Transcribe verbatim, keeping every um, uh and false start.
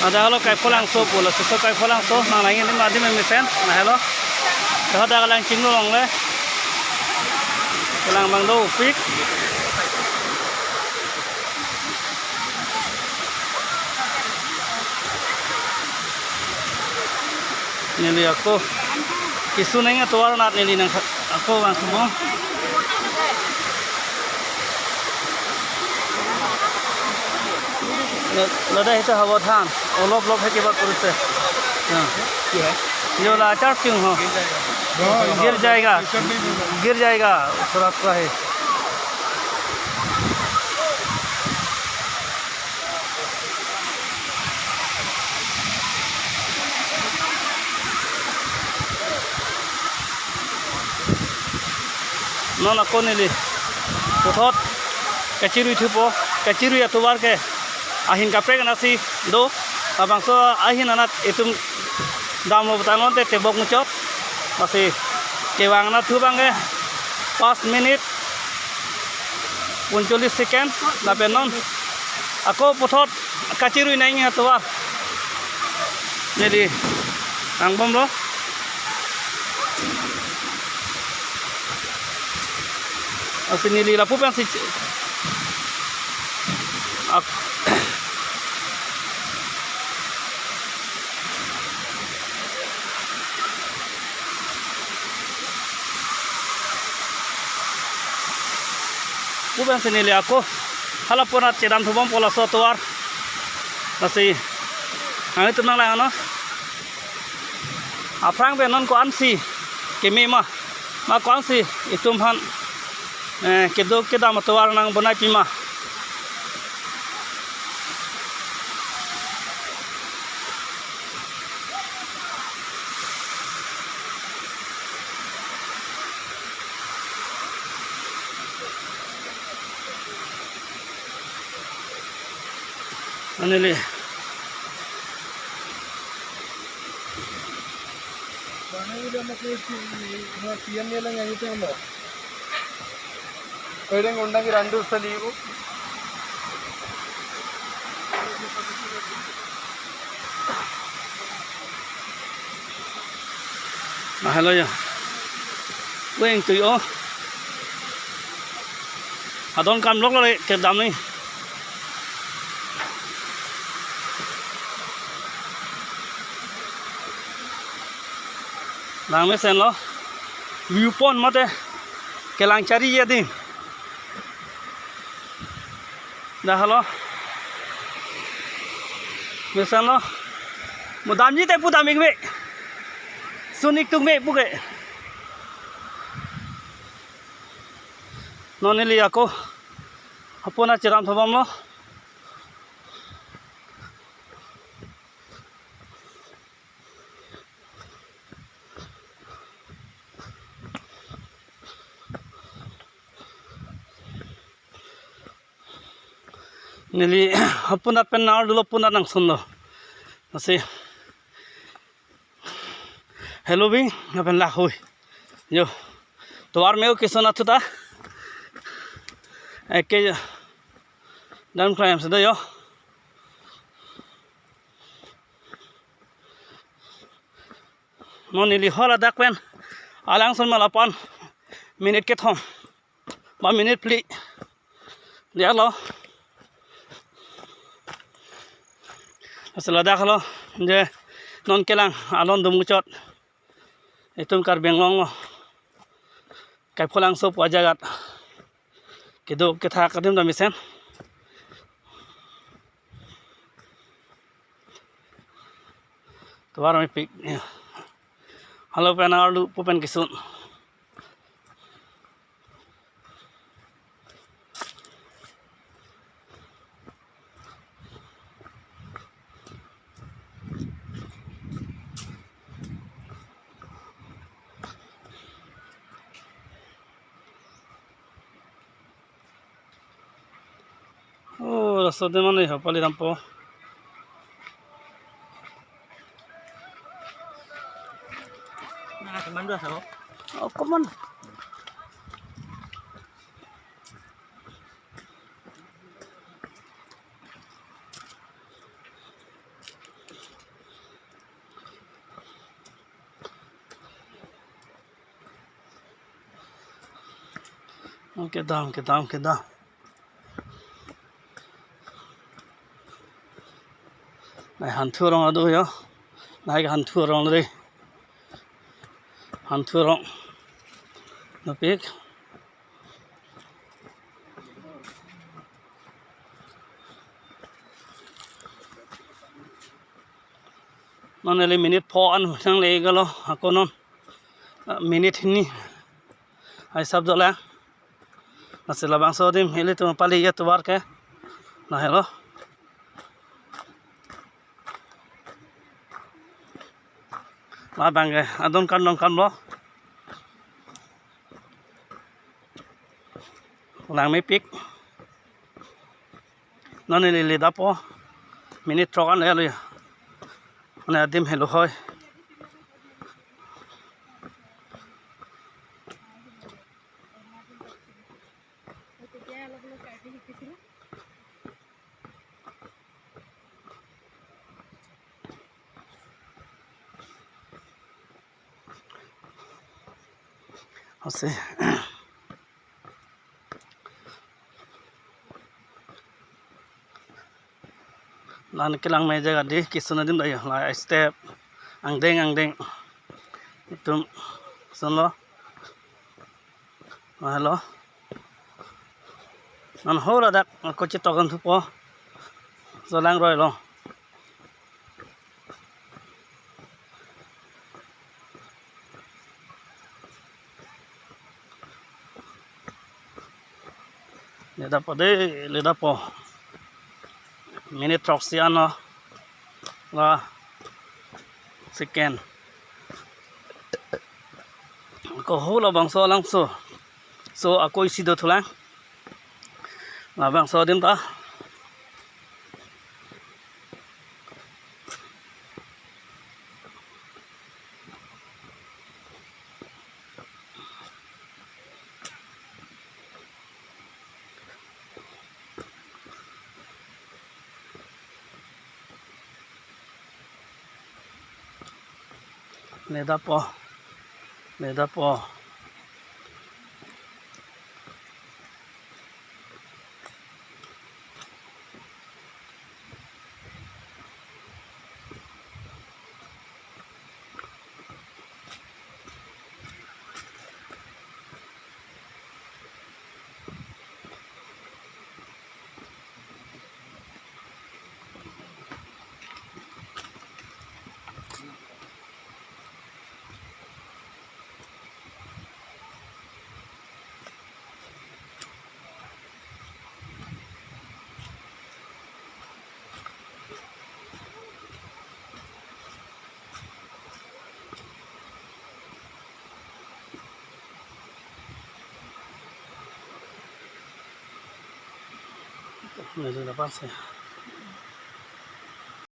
Ada halo Kaipholangso pulo, laso Kaipholangso, nang langin adim mesen, nahelo. Dah ada kalang chingno longle. Kalang abang dopik. Neli ako. Kisu neng atovar anat neli nang ako bang semua. Lo-, lo dah itu hawa than. Olop lop hai kibat kuruse. Ya. ये है। Yo la char kyun ho? गिर जाएगा। गिर जाएगा। गिर जाएगा। सुरक्षा है। Non ako neli puthot kachirui thupo, kachirui atovar ke ahin kaprek anatsi do, labangso ahin anat itum damlo putan lonte tebok muchot, lasi kevang anatthu abang ke pas minute poncholis second, lapen non ako puthot kachirui nang atovar neli angbomlo. Lasi neli lapu pensi ak-, lapu pensi neli ako hala punat chedam thubom pulo laso atovar. Lasi nanglitum nang lang ano. Aphrang pen non ko-ansi keme ma, ma ko-ansi itum aphan, eh, kedo kedam atovar nang bonai pima. Anele. Bang ini dia mau ke si, mau siang ni lang yang itu, no? Kadang undang ke randu sali bu. Ah, hello ya. Weng tu yo. Adon kam lok lok le kedam ni. Lang mesenlo. View point mate kelang chari ya ding. Dah halo. Mesenlo. Mo damji te pu dam ik me. Sun ik tung me pu ke. Non neli ako apuna cheram thobom lo. Neli apuna pen nang arlo puna nang sunlo. Masi. Hello bi, lapen la hui. Yo. Tovar me-o keson athu ta. Eke dam klayam seda yo. Non neli hol adak pen alangsun malapan minute kethom ba minute phli diak lo. Asal adak lo je non kelang alon dum muchot. Itum Karbi Anglong lo Kaipholangso pu ajagat kedo kethak adim dam mesen. Tovar mepik. Halo pen arlo pu pen kesun. Oh, laso de mane ho pali dampo. Nah, teman dua sao. Oh, come on. Kedam, kedam, kedam. Nai Hanthu arong ado yo. Nai Hanthu arong le. Hanthu arong. Dopik. Non neli minute pho an nangle galo ako non. Ah, minute hini. Hai sab dolang. Lasi labangso adim ilitum pali ya tovar ke. Lahelo. Labang ke adon kan dong kan lo. Langmepik. Non neli ledapo. Minute throk an le lo ya. Mane adim helo hoi. Ase. Lan kelang me jaga di kisun adim da yo, la step angdeng angdeng. Itum sunlo. Lahelo. Non ho ladak ako chetok an thupo. Jolang roi lo. Ledapo de, ledapo. Minute throksi anlo. La second. Ako ho labangso alangso. So ako isi do thulang. Labangso adim ta. Ledapo. Ledapo. Neli lapas ya.